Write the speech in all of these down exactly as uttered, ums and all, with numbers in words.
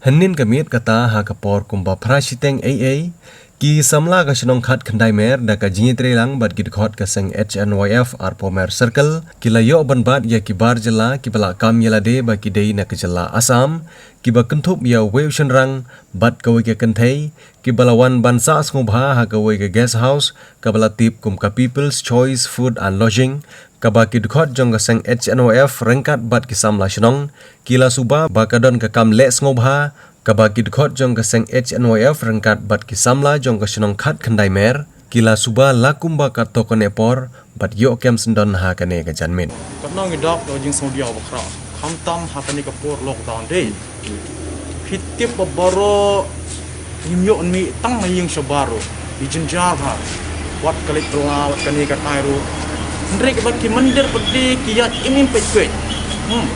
Hynnin ka miet kata ha ka por kumba phra shiteng ei ei, ki samla ka shnong Khatkhyndai Mer da ka jingïatreilang bad ki dkhot ka seng H N Y F Arphew Mer Circle, ki la ïoh ban bat ïa ki bar jylla kiba la kam ïa lade ba ki dei na ka jylla Assam, kiba kynthup ïa uwei u shynrang bad kawei ka kynthei, kiba la wan ban sah sngewbha ha kawei ka guest house, kaba la tip kum ka People's Choice Food and Lodging, kaba ki dkhot jong ka seng H N Y F ryngkat bad ki samla shnong ki la suba ba ka don ka kam leh sngewbha, kaba ki dkhot jong ka seng H N Y F ryngkat bad ki samla jong ka shnong Khatkhyndai Mer ki la suba la kumba katto katne por bad ïoh kem syndon ha kane ka janmiet. Katno ngi dap da ka jingsngewdiaw bakla, khamtam ha kane ka por lockdown dei. Phi tip ba baroh ngim ïoh mih tang na ïing shabar ruh. Ngi jynjar bha. Wat ka leit bylla, wat kane katai ruh. Hynrei kaba ki mynder pat de ki ïaid im im peit peit. Hmm.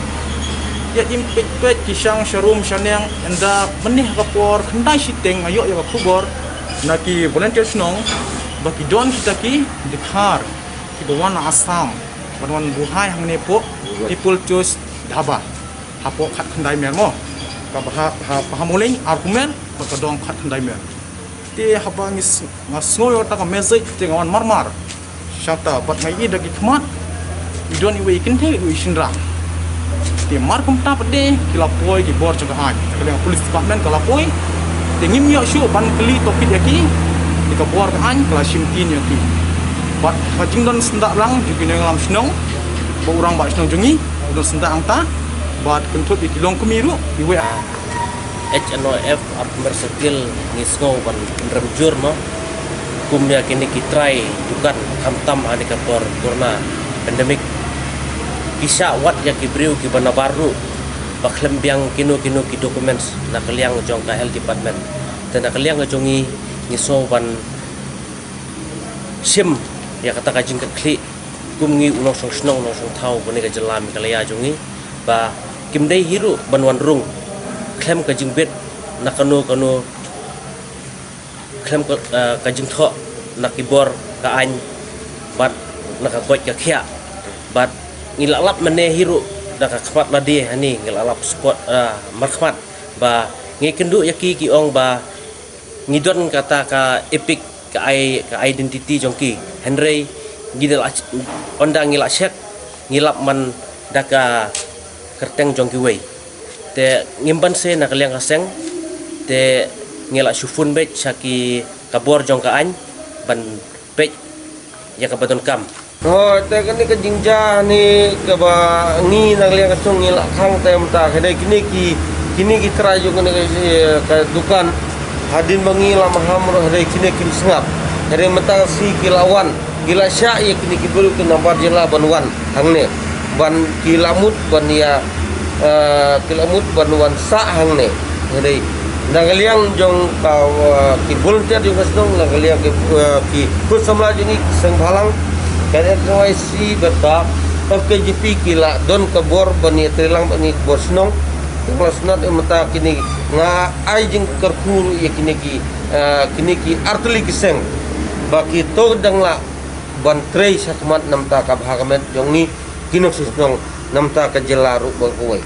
Ïaid im peit peit, ki shang sharum shaneng, ynda mynne ha ka por khyndai shiteng nga ïoh ïa ka khubor na ki volunteer shnong ba ki don kita ki dkhar kiba wan na Assam ban wan buhai hangne hapoh People Choice Dhaba, hapoh Khatkhyndai Mer mo. Kaba ha, ha, ha Muleng Arphew Mer bad ka dong Khatkhyndai Mer. Te haba ngi s-, nga sngew ïa kata ka message te nga wan marmar. Shata bad nga ïohi da ki khmat, i don iwei i kynthei, iwei i shynrang. Te mar kumta pat de ki la poi ki bor jong ka aiñ, ka liang police department ka la poi. Te ngim ïoh shuh ban kylli tohkit ïa ki, te ka bor ka aiñ ka la shim ktien ïa ki. Bad ka jingdon syndah lang jong ki nongïalam shnong bad u rangbah shnong jong ngi, don syndah hangta. Bad kynthup ïa ki longkmie ruh, iwei. H N Y F Arphew Mer Circle ngi sngew ban pynrem jur mo, kum ïa kine ki trai dukan, khamtam ha kane ka por corona pandemic. Ki shah wad ïa ki briew kiba nabar ruh ba khlem biang kino kino ki documents na ka liang jong ka health department. Te na ka liang jong ngi, ngi sngew ban shim ïa kata ka jingkyrkhlieh kum ngi u nongshong shnong nongshong thaw ba ne ka jylla Meghalaya jong ngi, ba kim dei hi ruh ban wan rung khlem ka jingbit na kano kano, khlem ka, eh, ka jingthoh na ki bor ka aiñ bad na ka koit ka khiah. Bad ngi la lap mynne hi ruh da ka khmat lade hangne, ngi la lap spot, eh, markhmat ba ngi kynduh ïa ki, ki ong ba ngi don kata ka EPIC, ka ai, ka identity jong ki. Hynrei ngi da la, ynda ngi la check, ngi lap man da ka kyrteng jong kiwei. Te ngim banse na ka liang ka seng, te ngi la shu phone beit sha ki ka bor jong ka aiñ ban peit ïa kaba donkam. Hooid, te kane ka jingjia ne kaba ngi na ka liang ka shnong ngi la khang te mynta, hynrei kine ki, kine ki trai jong kane ka, eh, ka dukan, hadien ba ngi la maham ruh hynrei kine kim sngap. Hynrei mynta shi ki la wan, ki la shah ïa kine ki briew ki nabar jylla ban wan hangne, ban ki la mut ban ïa, eh, ki la mut ban wan sah hangne. Hynrei na ka liang jong ka, eh, ki volunteer jong ka shnong, na ka liang ki, eh, ki khun samla jong ngi ki seng bhalang, ka N Y C bad ka F K J P ki la don ka bor ban ïatreilang bad ngi ka bor shnong. Ki la sngewthuh mynta kine, nga ai jingkyrkhu ïa kine ki, eh, kine ki artylli ki seng ba ki to dang lah ban trei shakhmat namar ka bha ka met jong ngi ki nongshong shnong namar ka jylla ruh ba kawei.